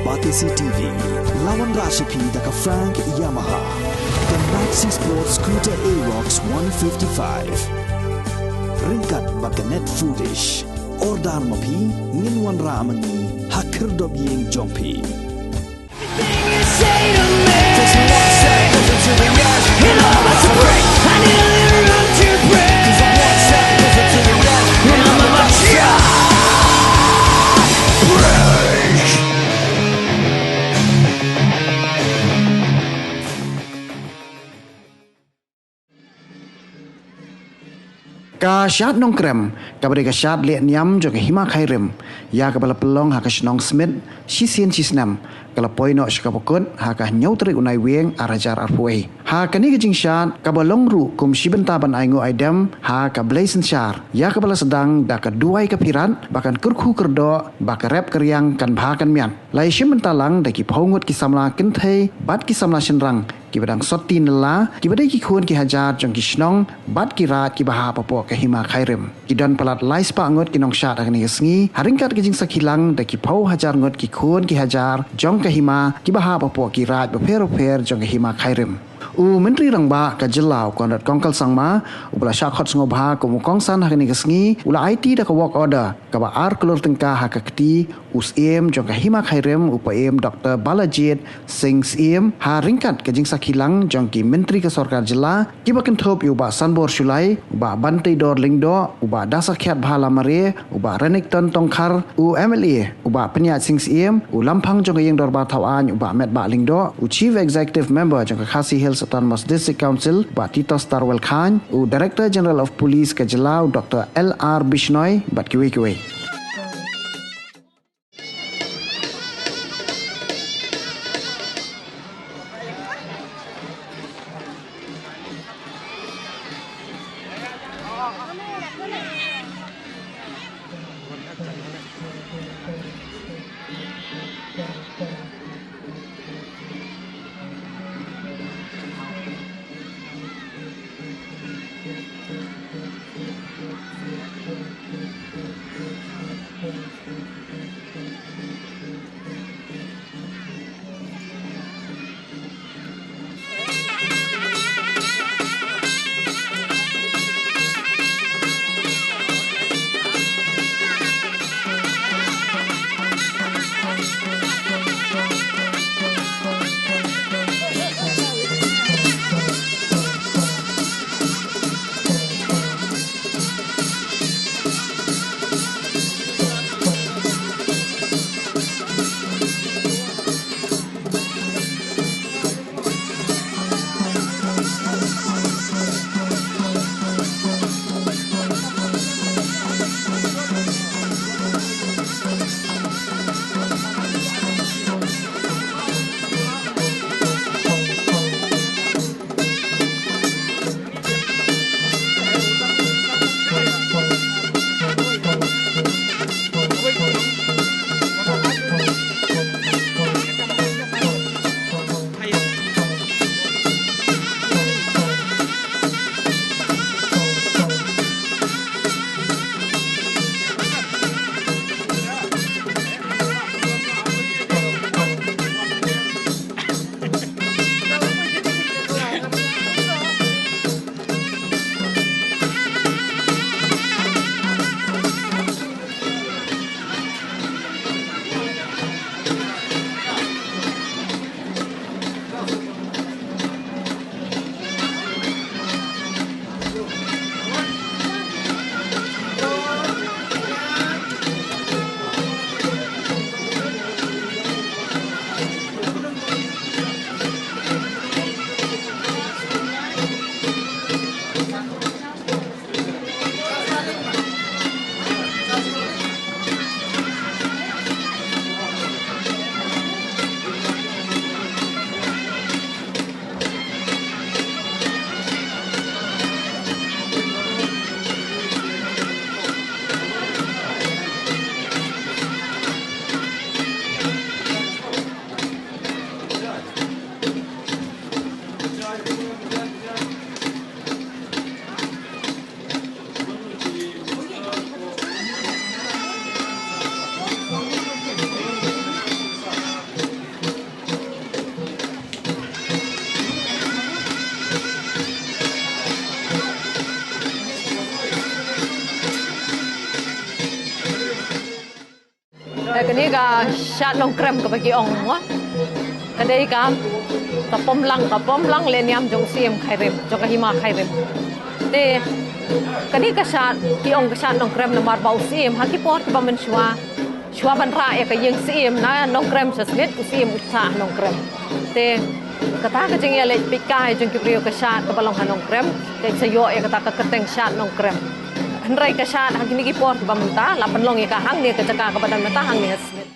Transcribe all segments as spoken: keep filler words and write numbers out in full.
Batesi T V, la wanrah sha phi da ka Frank Yamaha, ka Maxi Sport Scooter Aerox one fifty-five. Ryngkat bad ka Net Foodish. Order ma phi, ngin wanrah ma ngi ha khyrdop ïing jong phi. Ka shad Nongkrem, kaba dei ka shad leh niam jong ka Hima Khyrim, ïa kaba la pynlong ha ka shnong Smit shisien shisnem, ka la poi noh sha kaba kut ha ka hynñiew tarik u Naiwieng ar hajar arphew wei. Ha kane ka jingshad kaba long ruh kum shi bynta ban ai nguh ai dem ha ka blei synshar, ïa kaba la sdang da ka duwai ka phirat ba kan kyrkhu kyrdoh, ba ka rep ka riang kan bha kan miat. La ïashim bynta lang da ki phew ngut ki samla kynthei bad ki samla shynrang kiba dang sotti nylla, kiba dei ki khun ki hajar jong ki shnong bad ki raid kiba hap hapoh ka Hima Khyrim. Ki don palat lai spah ngut ki nongshad ha kane ka sngi, ha ryngkat ka jingsakhi lang da ki phew hajar ngut ki khun ki hajar jong ka hima kiba hap hapoh ki raid bapher bapher jong ka Hima Khyrim. U Myntri Rangbah ka jylla, u Conrad Kongkal Sangma, uba la shah khot sngewbha kum u kongsan ha kane ka sngi, u la aiti da ka work order kaba ar klur tyngka ha ka kti u Syiem jong ka Hima Khyrim, u Paiem Doktor Balajied Singh Syiem, ha ryngkat ka jingsakhi lang jong ki Myntri ka Sorkar Jylla, kiba kynthup ïa u Bah Sanbor Shullai, u Bah Banteidor Lyngdoh, u Bah Dasakhiatbha Lamare, u Bah Renikton Tongkhar, u M L A, u Bah Pynïaid Singh Syiem, u Lamphang jong ka Ïing Dorbar Thawaiñ, u Bah Metbah Lyngdoh, u Chief Executive Member jong ka Khasi Hills Autonomous District Council, u Bah Titos Tarwel Chyne, u Director General of Police ka jylla, u Doktor L R Bishnoi, bad kiwei kiwei. Kane ka shad Nongkrem kaba ki ong mo. Ka dei ka, ka pom lang, ka pom lang lehniam jong u Syiem Khyrim, jong ka hima Khyrim. Te kane ka shad ki ong ka shad Nongkrem namar ba u Syiem ha ki por kiba mynshuwa, shuwa ban rah ïa ka ïing Syiem na Nongkrem sha Smit, u Syiem u sah Nongkrem. Te kata ka jingïaleit peit kai jong ki briew ka shad kaba long ha Nongkrem ka sa ïoh ïa kata ka kyrteng shad Nongkrem. Hynrei ka shad ha kine ki por kiba mynta la pynlong ïa ka hangne ka jaka kaba don mynta hangne ha Smit.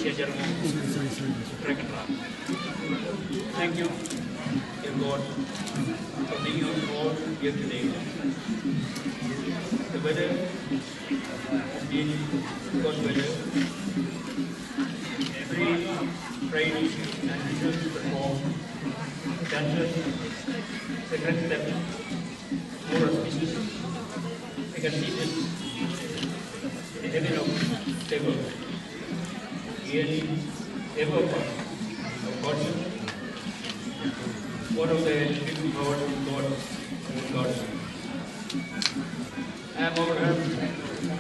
Thank you, dear God, for bringing us all here today. The weather has been good weather. Every praise and return to the form, dances, sacred steps, more auspicious. I can see this, the heaven of table. Really, ever of course, one of the big powers in God, God. I am overwhelmed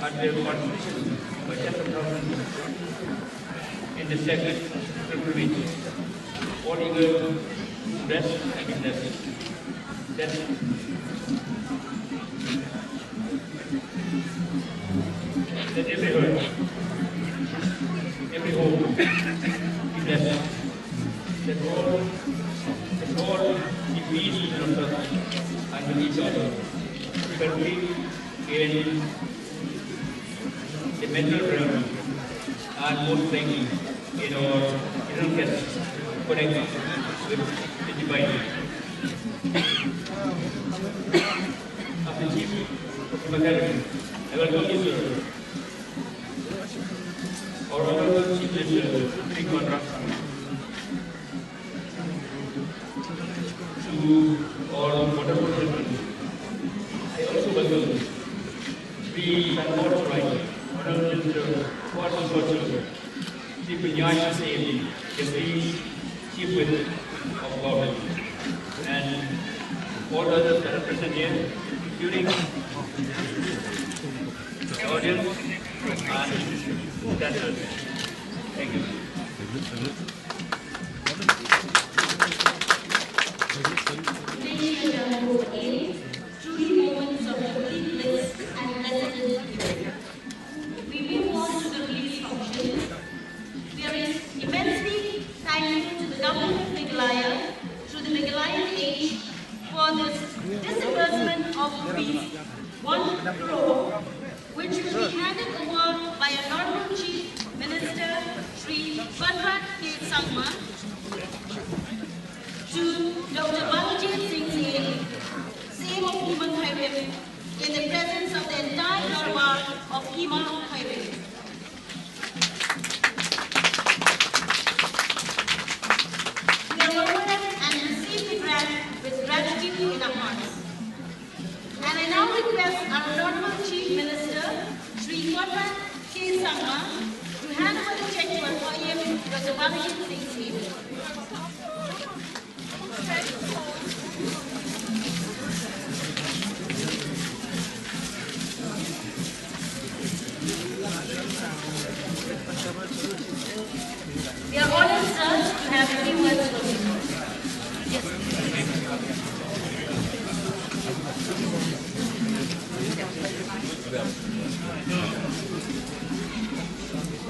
at the contribution by ten thousand in the sacred pilgrimage. All eager to rest and be blessed. That, that every home, every home be blessed. That all, that all be peace between ourselves and with each other. Especially in the mental realm and most likely in our inner self connect with the divine. As the chief of the academy, I welcome you, sir. Our honorable chief minister, Shri Conrad Sangma. To all wonderful people, I also welcome Shri Sanbor Sorai, Honorable Minister for Culture, Shri Biniash Singh, Deputy Chief Whip of Government, and all others that are present here, including the audience and the judges. Thank you. Ladies and gentlemen, truly moments of complete bliss and blessedness. We move on to the release function. We are immensely thankful to the Government of Meghalaya through the Meghalayan Age for this disbursement of rupees one crore, which will be handed over by Honorable Chief Minister Shri Conrad K Sangma to Doctor Balajied Singh Syiem, Syiem of Hima Khyrim, in the presence of the entire Dorbar of Hima Khyrim. We are honored and receive the grant with gratitude in our hearts. And I now request our Honorable Chief Minister, Shri Conrad K Sangma, to hand over the check to our O E M, Doctor Balajied Singh Syiem. We are honored, sir, to have a few words from you. Yes, please.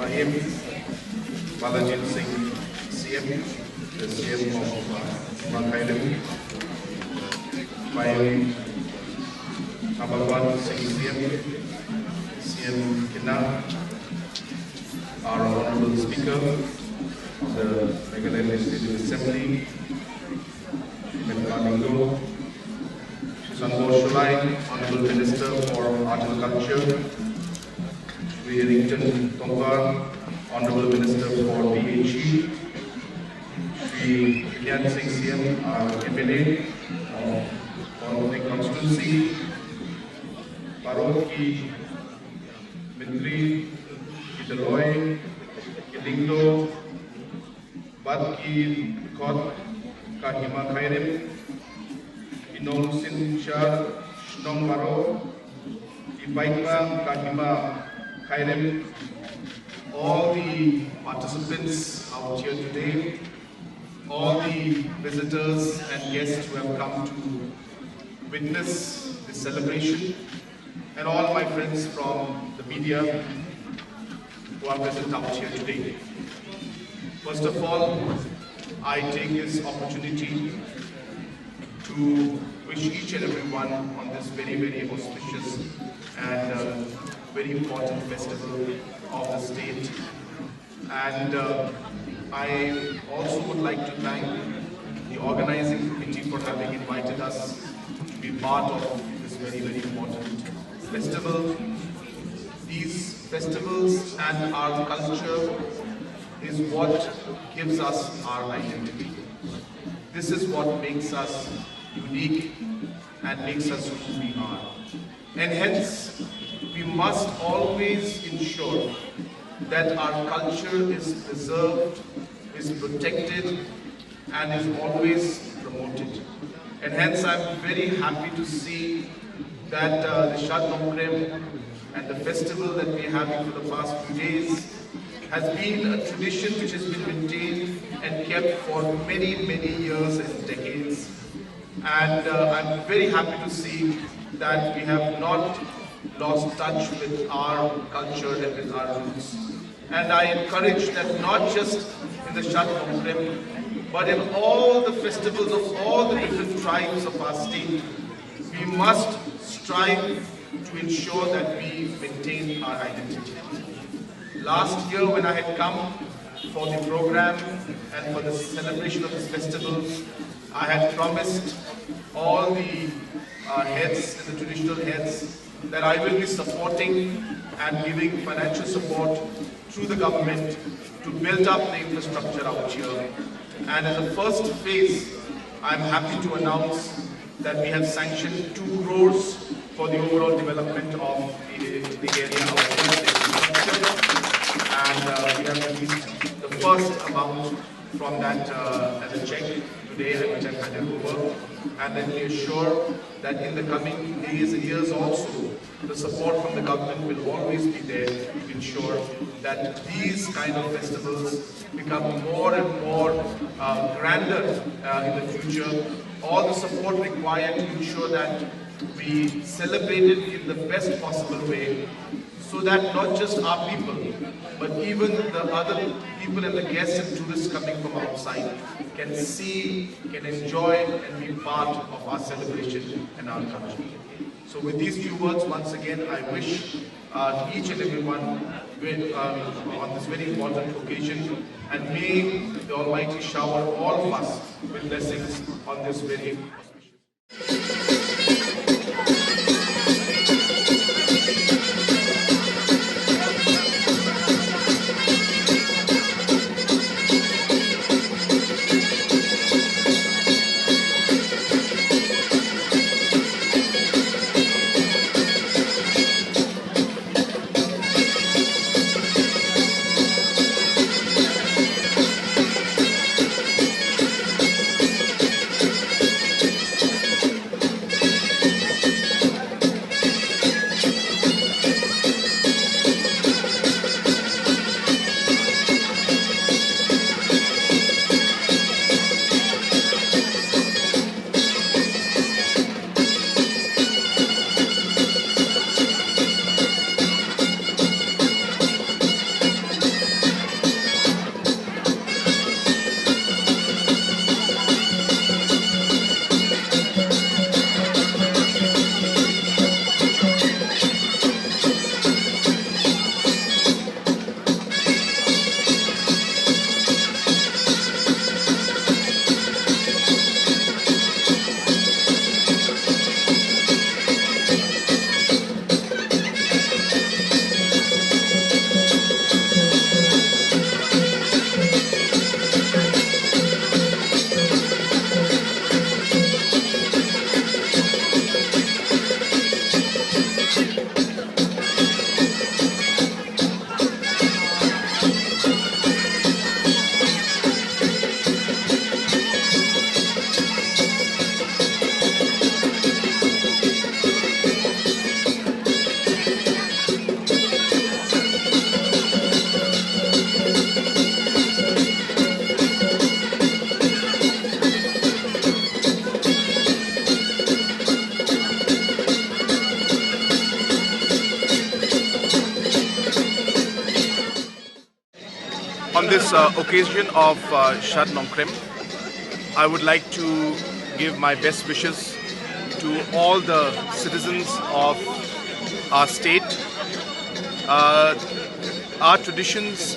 I am Balajied Singh Syiem, the Syiem of, uh, Hima Khyrim. By Thamlawat Singh Syiem, Syiem Kynhar, our Honorable Speaker of the Meghalaya Legislative Assembly, Shrimati Bah Lyngdoh, Shri Sanbor Shullai, Honorable Minister for Art and Culture, Shri Herington Tongkhar, Honorable Minister for B H E, Shri Biniash Singh Syiem, our M L A of Kharkongwi constituency, baroh ki myntri, ki dolloi, ki lyngdoh, bad ki dkhot ka Hima Khyrim, ki nongsynshar shnong baroh, ki paidbah ka Hima Khyrim, all the participants out here today, all the visitors and guests who have come to witness this celebration, and all my friends from the media who are present out here today. First of all, I take this opportunity to wish each and every one on this very, very auspicious and, uh, very important festival of the state And uh, I also would like to thank the organizing committee for having invited us to be part of this very, very important festival. These festivals and our culture is what gives us our identity. This is what makes us unique and makes us who we are. And hence, we must always ensure that our culture is preserved, is protected, and is always promoted. And hence, I'm very happy to see that uh, the Shad Nongkrem and the festival that we're having for the past few days has been a tradition which has been maintained and kept for many, many years and decades. And uh, I'm very happy to see that we have not lost touch with our culture and with our roots. And I encourage that not just in the Shad Nongkrem, but in all the festivals of all the different tribes of our state, we must strive to ensure that we maintain our identity. Last year, when I had come for the program and for the celebration of this festival, I had promised all the uh, heads and the traditional heads that I will be supporting and giving financial support through the government to build up the infrastructure out here. And as a first phase, I'm happy to announce that we have sanctioned two crores for the overall development of the, the area of the infrastructure. And uh, we have released the first amount from that uh, as a check today, which I've handed over. And then we assure that in the coming days and years also, the support from the government will always be there to ensure that these kind of festivals become more and more uh, grander uh, in the future. All the support required to ensure that we celebrate it in the best possible way, so that not just our people, but even the other people and the guests and tourists coming from outside can see, can enjoy and be part of our celebration and our culture. So with these few words, once again, I wish uh, each and every one with, um, on this very important occasion, and may the Almighty shower all of us with blessings on this very auspicious On this uh, occasion of uh, Shad Nongkrem, I would like to give my best wishes to all the citizens of our state. Uh, our traditions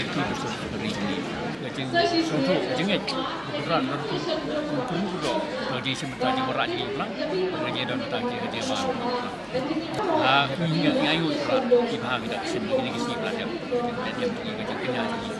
jingkyrkhu ka sdang ka ri jong ngi. Ka jingsngewthuh, ka jingngeit ba U Trai un don, un kyrkhu ruh ka jingshim bynta, jingwanrah jong ngi balang, ka jingdon bynta ka jingba. Ah, ngi ngi ngi ngi U Trai, ki bha ki da shisien, ngi ngi sngi ba la dep, ka jingkynñiah jong ngi.